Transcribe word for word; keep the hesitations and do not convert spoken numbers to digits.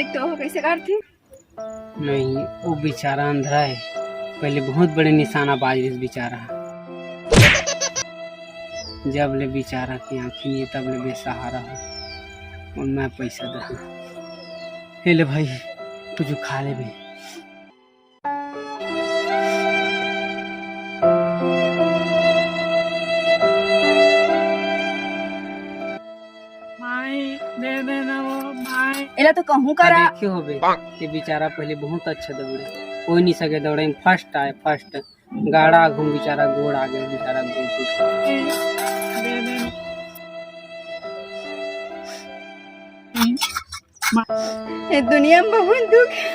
तो कैसे करती? नहीं, वो बेचारा अंधरा है। पहले बहुत बड़े निशाना बाज रहिस बेचारा। जब ले बेचारा के आँखी नहीं, तब ले बेसहारा हो। और मैं पैसा दे। हे ले भाई, कुछ खा ले बे। माई, दे देना वो, माई। एला तो कहूँ करा। देखे होबे, ये बेचारा पहले बहुत अच्छा दौड़े, कोई नहीं सके दौड़े में, फर्स्ट आए, फर्स्ट। गाड़ा घूम बेचारा, गोड़ आ गए बेचारा, गोड़ टूट। दे देना। ये दुनिया में बहुत दुख है।